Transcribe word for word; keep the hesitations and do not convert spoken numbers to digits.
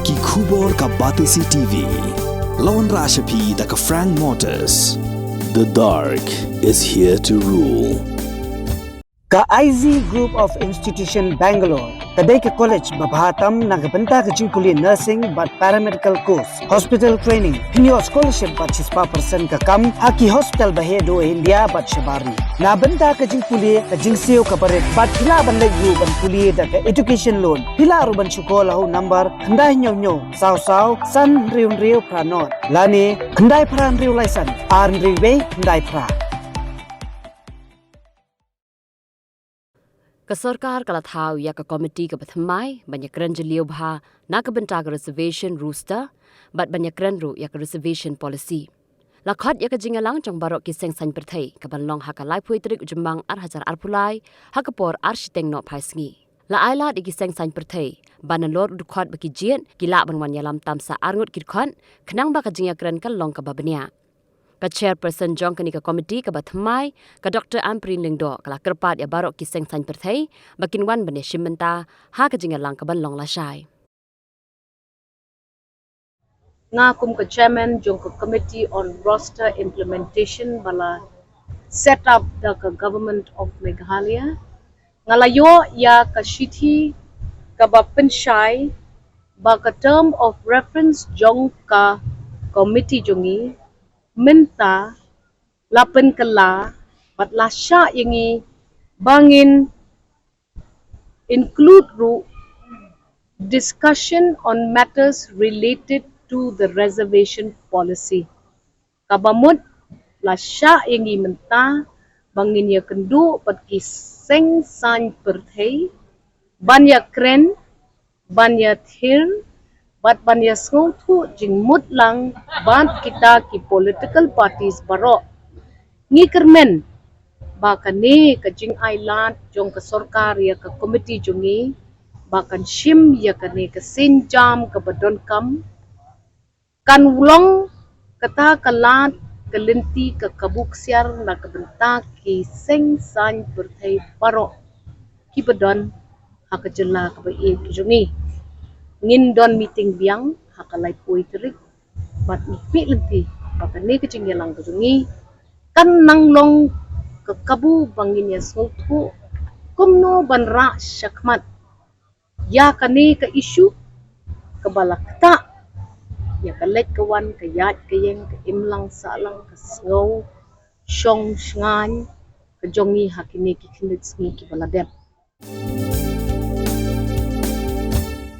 Ki khubor ka Batesi T V. La wanrah sha phi da ka Frank Motors. The dark is here to rule. Ka I Z Group of Institution Bangalore ka dei ka college ba bha tam na ka bynta ka jingpule nursing bad paramedical course, hospital training, pynïoh scholarship bad shispah percent ka kam ha ki hospital ba heh duh India bad shabar ri. Na bynta ka jingpule ka jingsiew ka barit bad phi lah ban leit ruh ban pule da ka education loan. Phi lah ruh ban shu call ha u number khyndai hynñiew hynñiew saw saw san hynriew hynriew phra nod lane khyndai phra hynriew lai san ar hynriew wei khyndai phra. Ka sorkar ka la thaw ïa ka komiti kaba thymmai ban ïakren jylliew bha na ka bynta ka reservation roster bad ban ïakren ruh ïa ka reservation policy. La khot ïa ka jingïalang jong baroh ki seng saiñ pyrthei kaban long ha ka laiphew tarik u Jymmang ar hajar arphew lai ha ka por ar shiteng nohphai sngi. La ailad ïa ki seng saiñ pyrthei ba nalor u dkhot ba ki jied ki lah ban wan ïalam tam sa arngut ki dkhot khnang ba ka jingïakren kan long kaba bniah. Ka chairperson jong kane ka komiti kaba thymmai, ka Doctor Ampareen Lyngdoh, ka la kyrpad ïa baroh ki seng saiñ pyrthei ba kin wan ban ïashim bynta ha ka jingïalang kaban long lashai. Nga kum ka chairman jong ka Committee on Roster Implementation ba la set up da ka Government of Meghalaya, nga la ïoh ïa ka shithi kaba pynshai ba ka term of reference jong ka komiti jong ngi mynta la pynkylla bad la shah ïa ngi ba ngin include ruh discussion on matters related to the reservation policy. Kaba mut la shah ïa ngi mynta ba ngin ïakynduh bad ki seng saiñ pyrthei ban ïakren, ban ïathir bad ban ïasngewthuh jingmut lang bad kita ki political parties baroh. Ngi kyrmen ba kane ka jingailad jong ka sorkar ïa ka komiti jong ngi ba kan shim ïa kane ka sienjam kaba donkam kan long kata ka lad ka lynti ka kabu ksiar na ka bynta ki seng saiñ pyrthei baroh kiba don ha ka jylla kaba ïeit ka jong ngi. Ngin don meeting biang ha ka laiphew tarik bad ngi khmih lynti ba kane ka jingïalang ka jong ngi kan nang long ka kabu ba ngin ïasngewthuh kumno ban rah shakhmat ïa kane ka issue kaba la ktah ïa ka leit ka wan, ka ïaid ka ïeng, ka imlang sahlang, ka sngew shong shngaiñ ka jong ngi ha kine ki khyndiat sngi kiba la dep.